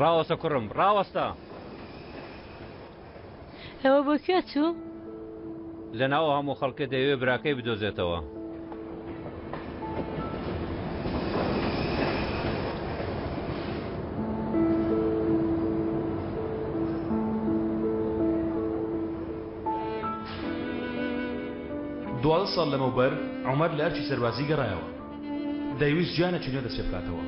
ڕاوەستە کوڕم، ڕاوەستە! ئەوە بۆ کوێ چوو؟ لەناو ئەو هەموو خەڵکە دەیەوێ براکەی بدۆزێتەوە. 12 ساڵ لەمەوبەر عومەر لە ئەرکی سەربازی گەڕایەوە. دەیویست ژیانێکی نوێ دەست پێ بکاتەوە.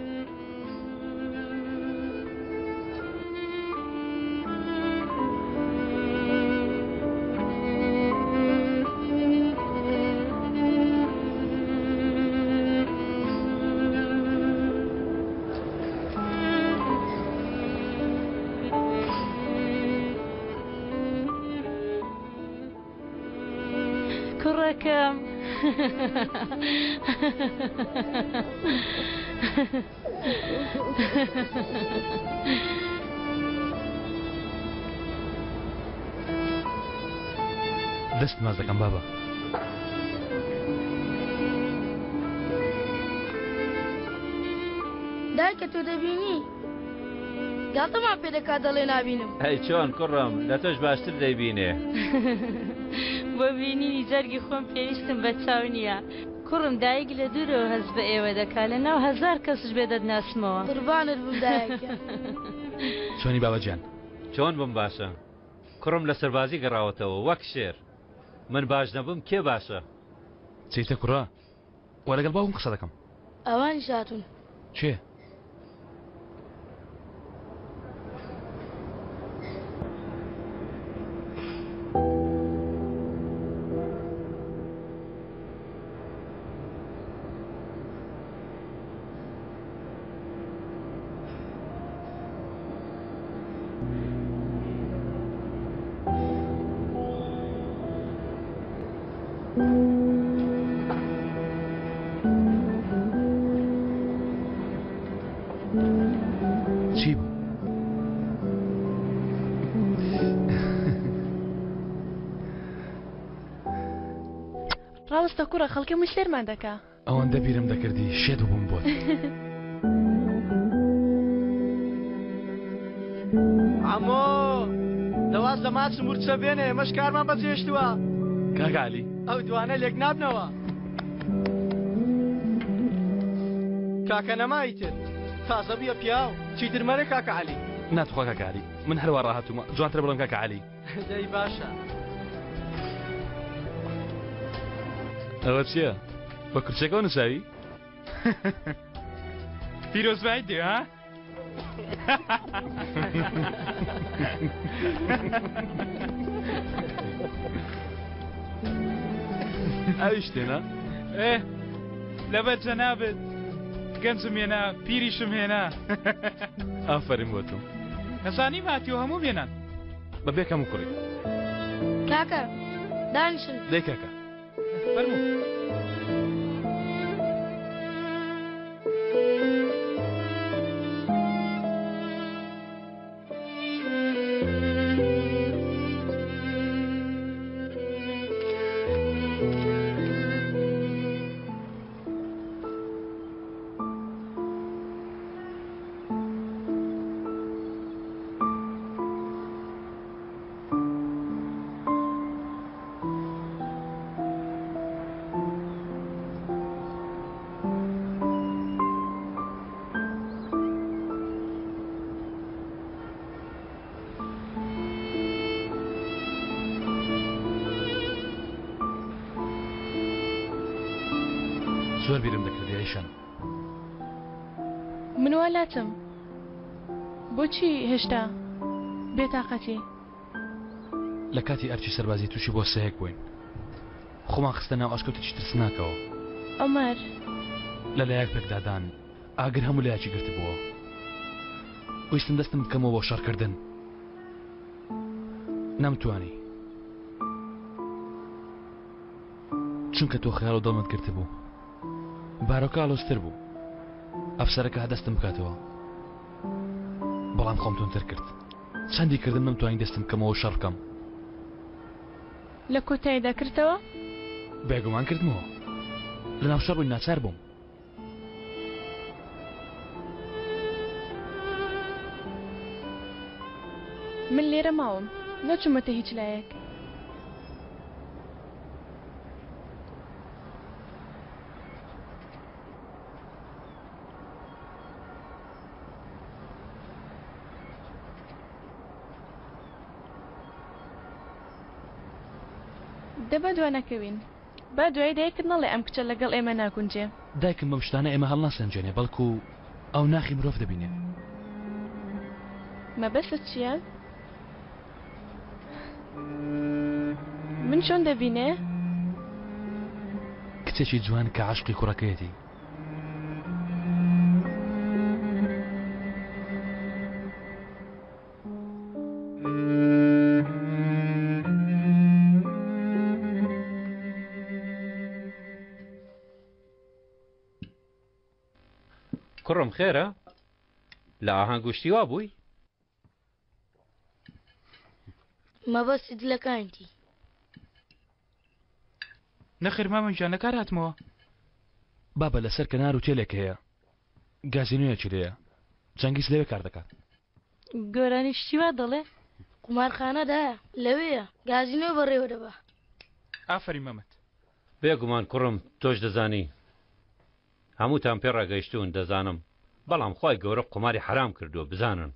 کوڕەکەم. دەست ماچ دەکەم بابە. دایکە تۆ دەبینی؟ گاڵتەمان پێ دەکات دەڵێ نابینم. ئەی چۆن کوڕم لە تۆش باشتر دەیبینێ. بۆ بینینی جەرگی خۆم پێویستم بە چاو نییە کوڕم دایک لە دوورەوە هەست بە ئێوە دەکا لە ناو هەزار کەسش بێ دەتناسمەوە. قوربانت بم دایە گیان. چۆنی بابە گیان؟ چۆن بم باشە کوڕم لە سەربازی گەڕاوەتەوە وەک شێر من باش نەبم کێ باشە؟ چیتە کوڕە وا لەگەڵ باوکم قسە دەکەم. ئەوانیش هاتوون. کێ؟ چی بوو؟ ڕاوەستە کوڕە خەڵکە مووی سەیرمان دەکا. ئەوەندە بیرم دەکردی شێت بووم بۆت. عەمۆ دە واز لە ماچ و مورچە بێنە ئێمەش کارمان بەجێهێشتووە. کاک عەلی. ئەو دوانە لێک نابنەوە. کاکە نەما ئیتر تازە بوویە پیاو چیتر مەرێ کاکە عەلی. نا توخوا کاکە عەلی من هەروا ڕاهاتوومە جوانترە بڵێم کاکە عەلی. دەی باشە. ئەوە چییە؟ بە کورسیەکەوە نووساوی؟ پیرۆزبایی دێ ها؟ ئەویش تێنا؟ ئێ لەبەر جەنابت گەنجم هێنا پیریشم هێنا ئافەرین بۆ تۆ ئەزانی ماتیۆ هەموو بێنان بەبێ کەم و کوڕی. کاکە دانیشن. دەی کاکە. فەرموو. زۆر بیرم دەکردی ئەیشان. من وا لاتم بۆچی هێشتا بێتاقەتی؟ لە کاتی ئەرکی سەربازی تووشی بۆسەیەک بووین خۆمان خستە ناو ئەشکەوتێکی ترسناکەوە. عومەر. لە لایەک پێکدادان ئاگر هەموو لایەکی گرتبووە. ویستم دەستم بکەمەوە بۆ شەڕکردن. نەمتوانی. چونکە تۆ خەیاڵ و دڵمت گرتبوو. بارۆکە ئاڵۆزتر بوو. ئەفسەرەکە دەستم بکاتەوە. بەڵام خۆم توندتر کرد. چەندی کردم نەمتوانی دەستم بکەمەوە و شەڕ بکەم. لە کۆتاییدا کردتەوە؟ بێگومان کردمەوە. لەناو شەڕ بووین ناچار بووم. من لێرە ماوم نەچوومەتە هیچ لایەک. دە با دوا نەکەوین. با دوایی دایکت نەڵێ ئەم کچە لەگەڵ ئێمە ناگونجێ. دایکم بەم شتانە ئێمە هەڵناسەنگێنێ بەڵکو ئەو ناخی مرۆڤ دەبینێ. مەبەستت چییە؟ من چۆن دەبینێ؟ کچێکی جوان کە عەشقی کوڕەکەیەتی. کوڕم خێرە؟ لە ئاهەنگ و شتی وا بووی؟ مەبەستی دلەکانتی. نەخێر مامە گیان لە کار هاتمەوە. بابە لەسەر کەنار وتێلێک هەیە گازینۆیەکی لێیە جەنگیز لەوێ کار دەکات. گۆرانی شتی وا دەڵێ؟ قومارخانە دایە لەوێیە گازینۆ بەڕێوە دەبا. ئافەرین مەمەد. بێگومان کوڕم تۆش دەزانی هەمووتان پێ ڕاگەیشتوون دەزانم بەڵام خوای گەورە قوماری حەرام کردووە بزانن.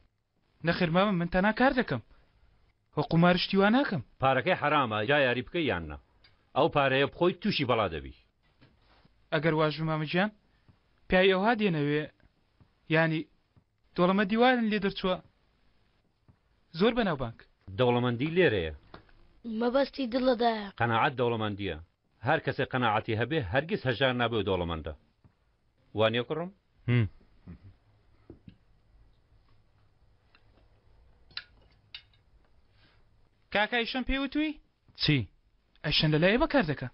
نەخێر مامە من تەنها کار دەکەم و قومار شتی وا ناکەم. پارەکەی حەرامە جا یاری بکەی یان نا ئەو پارەیە بخۆی توشی بەڵا دەبی. ئەگەر واش بوو مامە گیان پیاوی ئەوها دێنەوێ یانی دەوڵەمەندی وایان لێ دەرچووە زۆر بەناوبانگ. دەوڵەمەندی لێرەیە. مەبەستی دڵە دایە. قەناعەت دەوڵەمەندیە هەر کەسێ قەناعەتی هەبێ هەرگیز هەژار نابێ و دەوڵەمەندە وانیە کوڕم؟ کاکە ئیشەم پێ وتووی؟ چی؟ ئەیشەن لەلای ئێمە کار دەکا.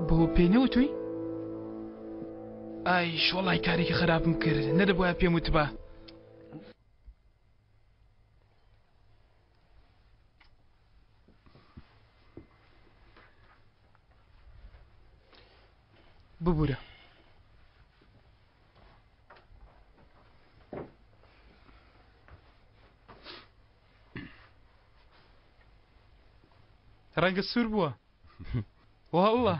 بۆ پێی نەوتووی؟ ئایش وەڵای کارێکی خراپم کرد نەدەبوایە پێم وتبا. ببورە. ڕەنگە سوور بووە واللە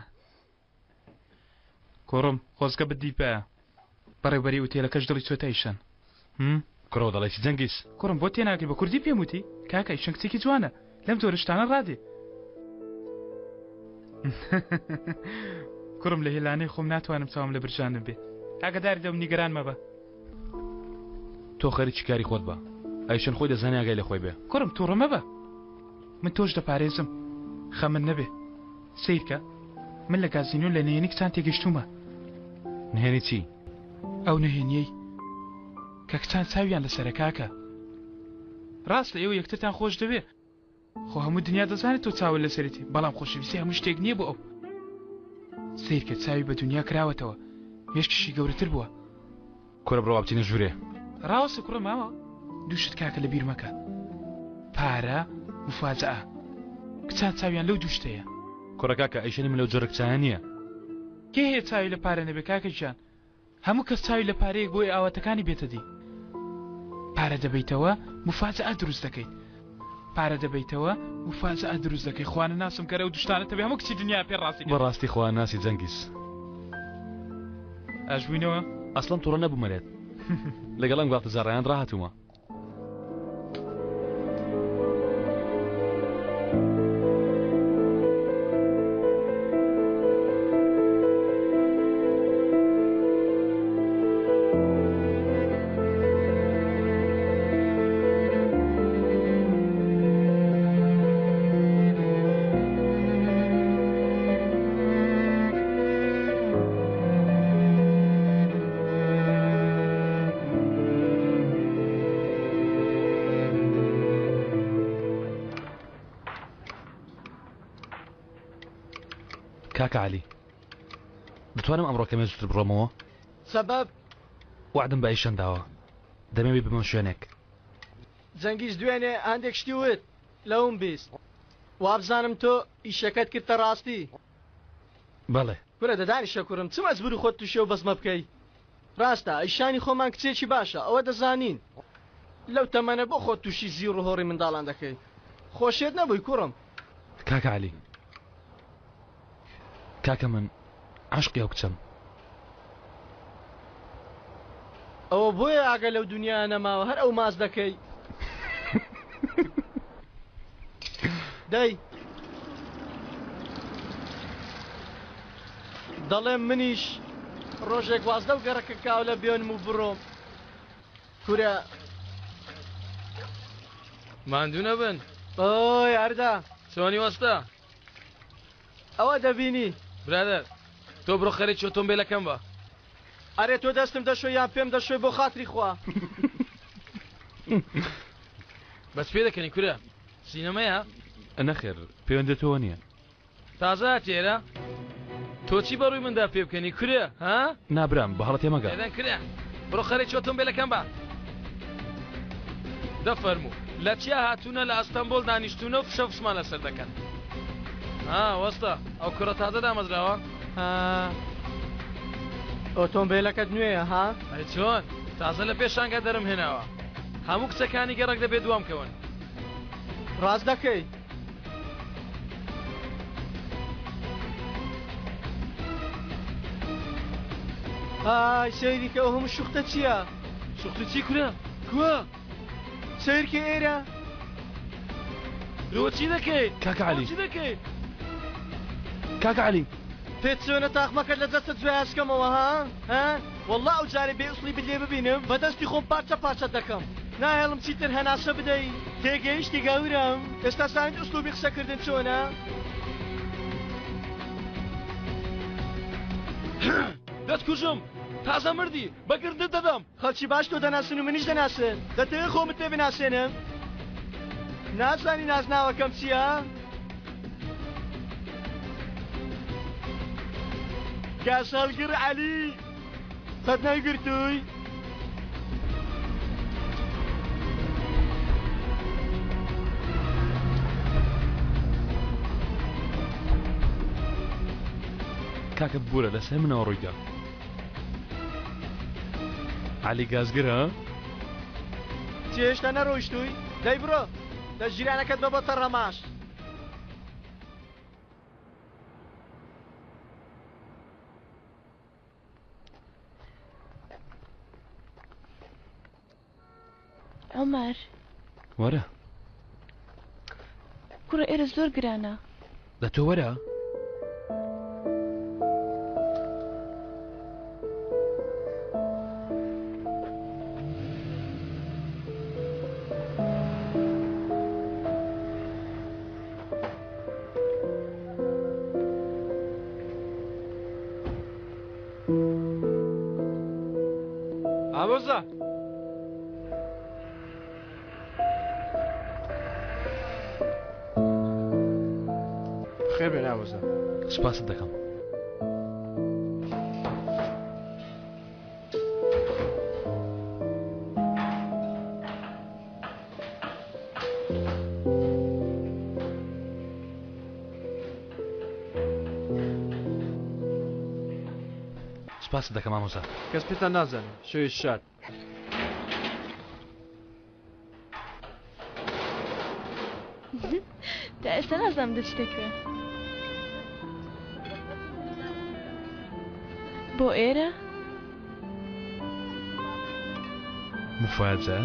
کوڕم خۆزگە بدیبایە بەڕێوبەری ئوتێلەکەش دڵی چۆتە ئیشان کوڕەوە دەڵێ چی جەنگیز؟ کوڕم بۆ تێناگەی بە کوردی پێم وتی کاکە ئیشان کچێکی جوانە لەم جۆرە شتانە ڕادێ کوڕم لە هێلانەی خۆم ناتوانم چاوم لە برژاندن بێ ئاگاداری دەم نیگەران مەبە. تۆ خەریکی کاری خۆت بە ئەیشن خۆی دەزانێ ئاگای لە خۆی بێ. کوڕم توڕە مەبە من تۆش دەپارێزم خەمت نەبێ سەیرکە من لە گازینۆ لە نهێنی کچان تێگەشتوومە. نهێنی چی؟ ئەو نهێنیەی کە کچان چاویان لەسەرە کاکە. ڕاستە ئێوە یەکترتان خۆش دەوێ خۆ هەموو دنیا دەزانێت تۆ چاوت لەسەرێتی بەڵام خۆشەویستی هەموو شتێک نییە بۆ ئەو. سەیرکە چاوی بە دنیا کراوەتەوە مێشکیشی گەورەتر بووە. کورە بڕۆ با بچینە ژوورێ. ڕاوەستە کوڕە ماوە دوو شت کاکە لە بیر مەکە پارە مفاجەئە کچان چاویان لەو دوو شتەیە. کوڕە کاکە ئەیشەنی من لەو جۆرە کچانە نییە. کێ هەیە چاوی لە پارە نەبێ کاکە گیان هەموو کەس چاوی لە پارەیەک بۆی ئاواتەکانی بێتە دی. پارە دەبەیتەوە مفاجەئە دروست دەکەیت. پارە دەبەیتەوە مفاجەئە دروست دەکەی خوا نەناسم کەر ئەو دوو شتانە تەبێ هەموو کچی دنیا پێ ڕازی کەی. بەڕاستی خوا ناسی جەنگیز. ئاش بووینەوە؟ ئەسڵەن توڕە نەبوومە لێت. لەگەڵ ئەم گاڵتەجاڕەیان ڕاهاتوومە. کاکە عەلی دەتوانم ئەمڕۆ کەمێ زووتر بڕۆمەوە؟ سەبەب؟ وەعدم بە ئەیشەن داوە دەمەوێ ببمە شوێنێک. جەنگیز دوێنێ هەندێک شتی وت لەوم 20 وابزانم تۆ ئیشەکەت کردتە ڕاستی. بەڵێ. کورە دە دانیشە کورم چ مەجبوری خۆت توشی ئەو بەزمە بکەی ڕاستە ئەیشانی خۆمان کچێکی باشە ئەوە دەزانین لەو تەمەنە بۆ خۆت توشی زیڕ و هۆڕی منداڵان دەکەی خۆ شێت نەبووی کوڕم. کاکە عەلی کاکە من عەشقی ئەو کچەم. ئەوە بۆیە ئاگا لەو دونیا نەماوە هەر ئەو ماچ دەکەی. دەی دەڵێم منیش ڕۆژێک واز لەو گەڕەکە کاولە بێنم و بڕۆم کورە ماندوو نەبن ئۆی ئەردا چۆنی وەستا ئەوە دەبینی. برادەر تۆ بڕۆ خەریکی ئۆتۆمبێلەکەم بە. ئەرێ تۆ دەستم دەشۆی یان پێم دەشۆی بۆ خاتری خوا. بەس پێ دەکەنی کورە سینەمەیە؟ نەخێر پەیوەندی تۆوە نییە. تازە هاتی ئێرە؟ تۆ چی بەڕووی مندا پێ بکەنی کورە ها؟ نا برام بە هەڵە تێمەگە. بێدەنگ کورە بڕۆ خەریکی ئۆتۆمبێلەکەم بە. دە فەرموو لە چیا هاتوونە لە ئەستەمبۆل دانیشتوونە و فشە فشمان لەسەر دەکەن ها وەستا ئەو کوڕە تازە دامەزراوە ها ئۆتۆمبێلەکەت نوێیە ها ئەی چۆن تازە لە پێشانگا دەرم هێناوە هەموو کچەکانی گەڕەک دەبێ دوام کەون ڕاست دەکەی ئای سەیری کە ئەو هەموو شوختە چییە؟ شوختە چی کورە؟ کوە؟ سەیرکە ئێرە لۆ چی دەکەی؟ کاکە عەلی چی دەکەی؟ کاکە عەلی پێت چۆنە تاقمەکەت لە جەستە جویاسکەمەوە ها؟ ها؟ والله ئەو جارێ بێ ئوسڵی بت لێ ببینم بە دەستی خۆم پارچە پارچەت دەکەم ناهێڵم چیتر هەناسە بدەی تێگەیشتی گەورەم ئێستا زانیت ئوسلوبی قسەکردن چۆنە؟ دەتکوژم تازە مردی بە گردت دەدەم. خەڵکی باش تۆ دەناسن و منیش دەناسن دەتەوێ خۆمت پێ بناسێنم؟ نازانی نازناوەکەم چییە؟ گازهەڵگر عەلی قەت نەیگرتووی؟ کاکە ببورە لەسەر منەوە ڕوویدا عەلی گازگر ها؟ چی هێشتا نەڕۆیشتووی؟ دەی بڕۆ لە ژیرانەکەت بە بۆ تەڕەماش. عومەر. وەرە. کوڕە ئێرە زۆر گرانە. دە تۆ وەرە. ئامۆزا خێر بێن ئامۆزا. سوپاست دەکەم. سوپاست دەکەم مامۆستا. کەس پێتان نازانێ. شەوێکی شاد. تا ئێستا نازانم دەچیتە کوێ. بۆ ئێرە؟ مفاجأة.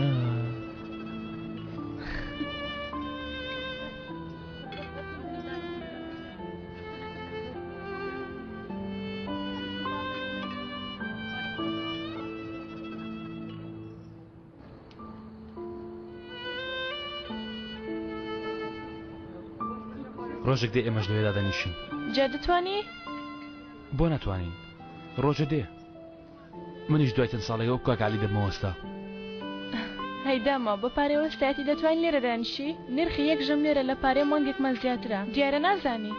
ڕۆژێک دێ ئێمەش لەوێدا دەنیشین. جا دەتوانی؟ بۆ ناتوانین؟ ڕۆژە دێ منیش دوای چەند ساڵێک وەک کاک عەلی دەبمە وەستا. هەی داما بە پارەی وەستایەتی دەتوانی لێرە دانیشی؟ نرخی یەک ژەم لێرە لە پارەی مانگێکمان زیاترە. دیارە نازانی.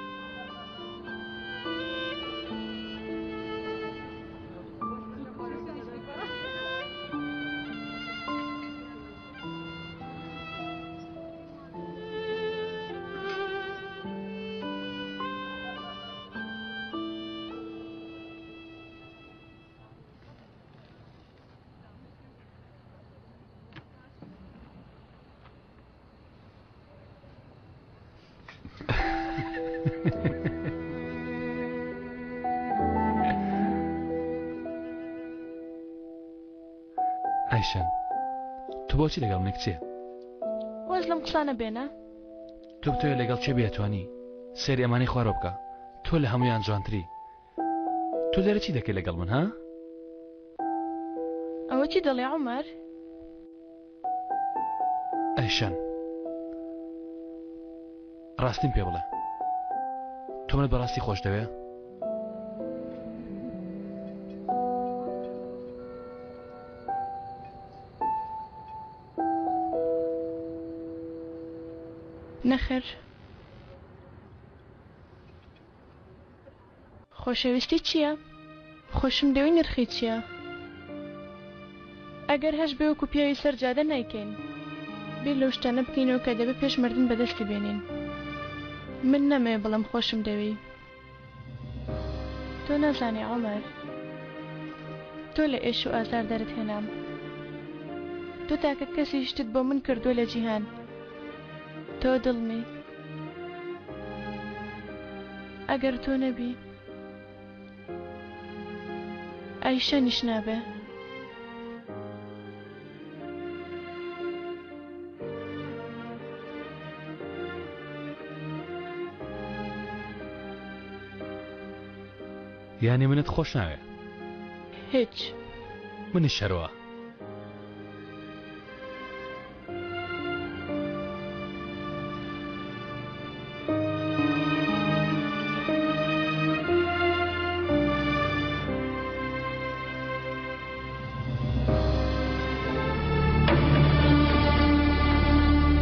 ئایشەن تۆ بۆچی لەگەڵ منی کچێ؟ واز لەم قسانە بێنە. تۆ بتەوێ لەگەڵ کێ بێتوانی سەیری ئەمانەی خوارەوە بکە تۆ لە هەموویان جوانتری تۆ لێرە چی دەکەی لەگەڵ من ها؟ ئەوە چی دەڵێ عومەر؟ ئەیشەن ڕاستیم پێ بڵێ تۆ منت بەڕاستی خۆش دەوێ؟ نەخێر. خۆشەویستی چییە؟ خۆشم دەوێی نرخی چییە؟ ئەگەر هەشبێ وەکو پیاوی سەر جادە نایکەین. بیر لەو شتانە بکەینەوە کە دەبێ پێش مردن بەدەستی بێنین. من نامەوێ بڵێم خۆشم دەوێی. تۆ نازانی عومەر. تۆ لە ئێش و ئازار دەرت هێنام. تۆ تاکە کەسی شتت بۆ من کردووە لە جیهان. تۆ دڵمی. ئەگەر تۆ نەبی ئایشەنیش نابێ. یانی منت خۆش ناوێ؟ هیچ. منیش هەروا.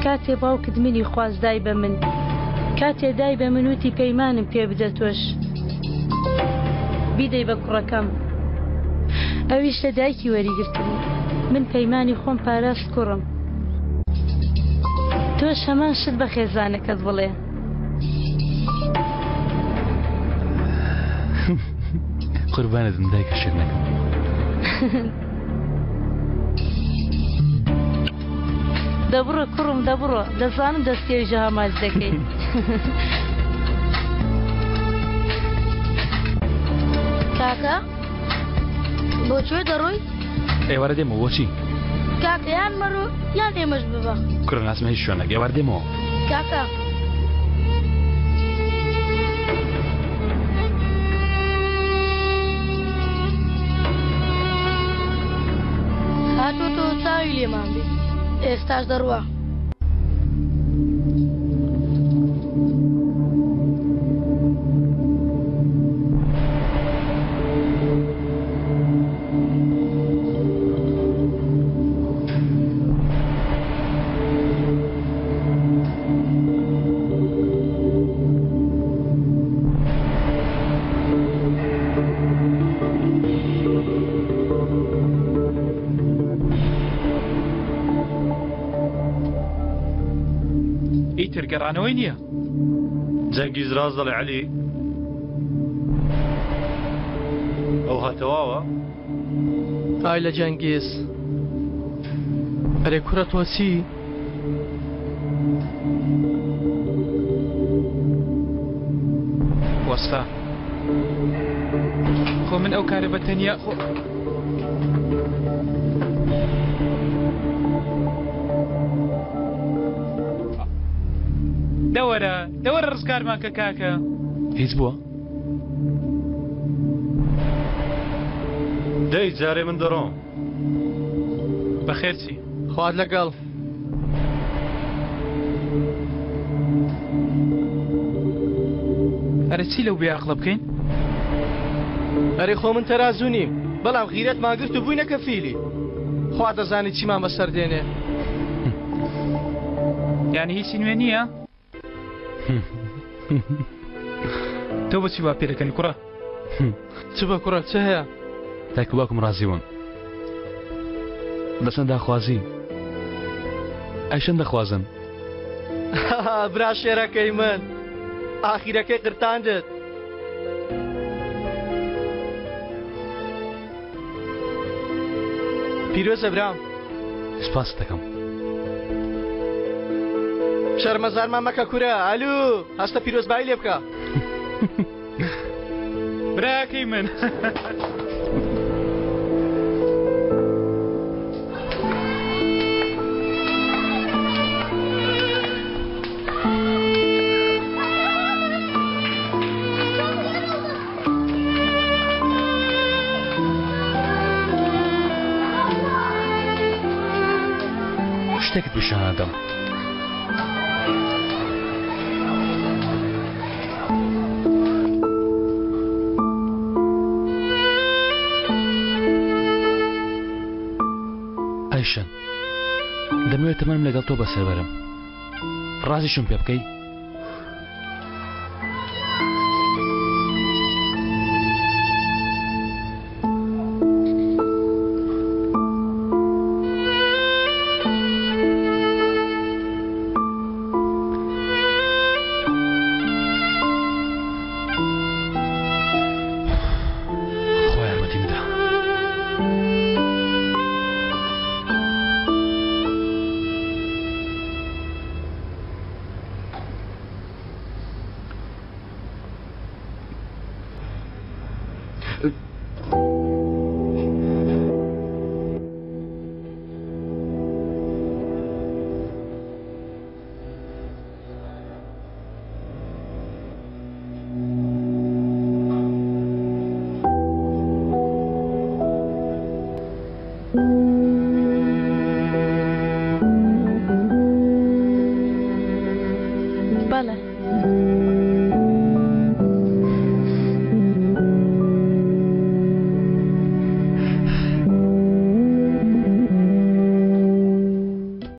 کاتێ باوکت منی خواست دای بە من کاتێ دای بە من وتی پەیمانم پێ بدە تۆش بیدەی بە کوڕەکەم ئەویش لە دایکی وەریگرتبوو من پەیمانی خۆم پاراست کوڕم تۆش هەمان شت بە خێزانەکەت بڵێ. قوربانت بم دایکە شیرنەکەم. دەبڕۆ کوڕم دەبڕۆ دەزانم دەستی ئەویش هاماچ دەکەی. کاکە بۆ کوێ دەڕۆی؟ ئێوارە دێمەوە بۆچی؟ کاکە یان مەڕۆ یان ئێمەش ببە. کوڕە ناچمە هیچ شوێنێک ئێوارە دێمەوە. کاکە. هاتووەتەوە چاوی لێمان بێ ئێستاش دەڕوا. ئیتر گەڕانەوەی نییە. جەنگیز ڕاست دەڵێ عەلی؟ ئەوها تەواوە؟ ئای لە جەنگیز ئەرێ کوڕە تۆ چی؟ وەستا خۆ من ئەو کارە بە تەنیا خۆ دەوەرە دەوەرە ڕزگارمان کە کاکە. هیچ بووە؟ دەی جارێ من دەڕۆم. بەخێر چی؟ خوات لەگەڵ. ئەرێ چی لەو بێ ئەقڵە بکەین؟ ئەرێ خۆ من تەرازوو نیم بەڵام غیرەتمان گرت و بووینە کەفیلی. خوا دەزانێ چیمان بەسەر دێنێ. یانی هیچی نوێ نییە؟ تۆ بۆچی وا پێدەکەنی کوڕە؟ چ بە کوڕە چ هەیە؟ دایک و باوکم ڕازی بوون دەچنە داخوازی ئەیشەن دەخوازن برا شێرەکەی من ئاخیرەکەی قرتاندت. پیرۆزە برام. سپاست دەکەم. شەرمەزارمان مەکە کورە ئەلو هەستە پیرۆزبایی لێ بکە. براکەی من. شتێکت پیشان ئەدەم. ئایشەن دەمەوێت تەمەنم لەگەڵ تۆ بەسەر بەرم. ڕازیشم پێ بکەی؟